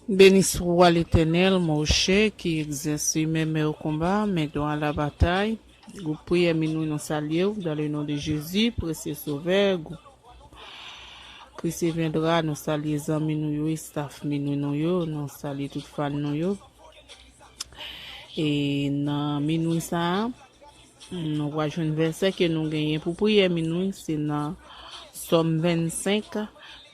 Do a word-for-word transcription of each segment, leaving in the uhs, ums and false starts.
Beni swa Letènèl, monchè, ki egzèse men men o konba, men dwa a la batay. Gwoup priyè minwi, nou salye w, dans le nom de Jésus, presye Sovè. Gwoup Christ viendra, nou salye zanmi nou yo, staff minwi nou yo, nou salye tout fan nou yo. E nan minwi sa a, nou va jwenn vèsè ke nou genyen pou priyè minwi, se nan Sòm vennsenk,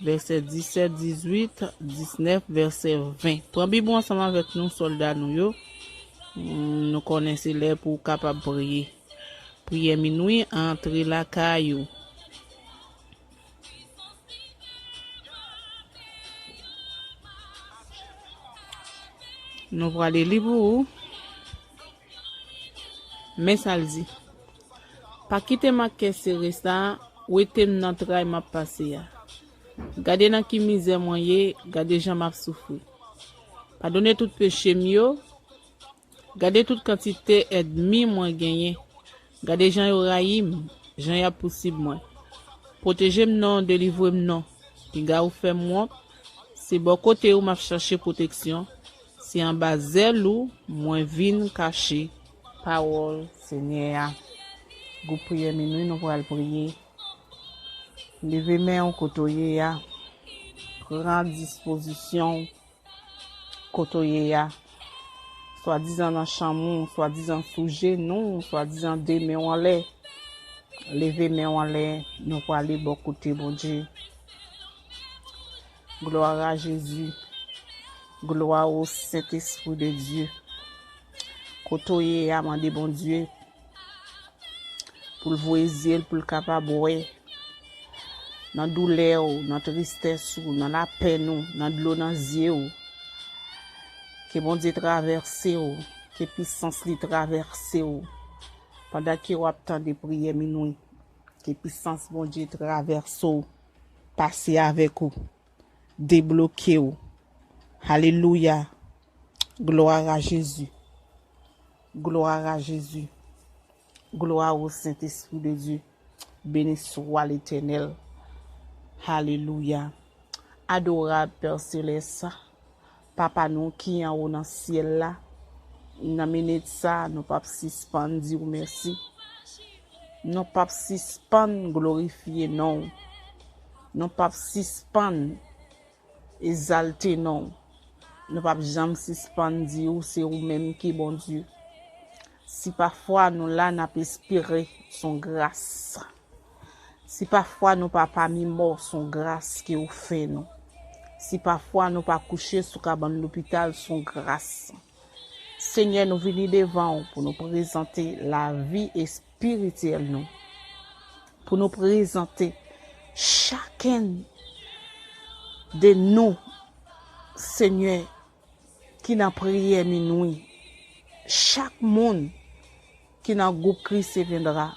vèsè disèt, dizuit, disnèf, vèsè ven. Pran Bib ou ansanm avèk nou, sòlda nou yo. Nou konnen se lè pou w kapab priye. Priyè minwi, antre lakay ou. Nou prale li pou ou. Men sa l di: Pa kite m ak kè sere sa a, wete m nan tray m ap pase a. Gade nan ki mizè mwen ye, gade jan m ap soufri. Padone tout peche m yo, gade tout kantite ènmi mwen genyen. Gade jan yo rayi m, jan y ap pousib mwen. Pwoteje m non, delivre m non. Piga ou fè m wont. Se bò kote ou m ap chache pwoteksyon. Se anba zèl ou mwen vin kache. Pawòl Senyè a. Gwoup priyè minwi, nou pral priye. Leve men w kote w ye a. Pran dispozisyon w kote w ye a. Swadizan nan chanm ou, swadizan sou jenou, swadizan de men w anlè. Leve men w anlè, nou prale bò kote Bondye. Gloire à Jésus. Gloire au Saint-Esprit de Dieu. Kote w ye a, mande Bondye pou l voye zye l, pou l kapab wè. Nan doulè w, nan tristès ou, nan lapenn ou, nan dlo nan zye w. Ke Bondye travèse w, ke pisans li travèse w. Pandan ke w ap tande priyè minwi, ke pisans Bondye travèse w, pase avèk ou, debloke w. Alelouya. Gloire à Jésus. Gloire à Jésus. Gloire au Saint-Esprit de Dieu. Beni swa Letènèl. Alelouya. Adorab Pè Selès, Papa nou ki anwo nan syèl la, nan minit sa a, nou p ap sispann di w mèsi. Nou p ap sispann glorifye non w. Nou p ap sispann egzalte non w. Nou p ap janm sispann di w se ou menm ki Bondye. Si pafwa nou la, n ap espere s on gras. Si pafwa nou pa pami mò, s on gras ke ou fè nou. Si pafwa nou pa kouche sou kabann lopital, s on gras. Senyè, nou vini devan w pou nou prezante lavi espirityèl nou. Pou nou prezante chakenn de nou, Senyè, ki nan priyè minwi. Chak moun ki nan gwoup Christ viendra,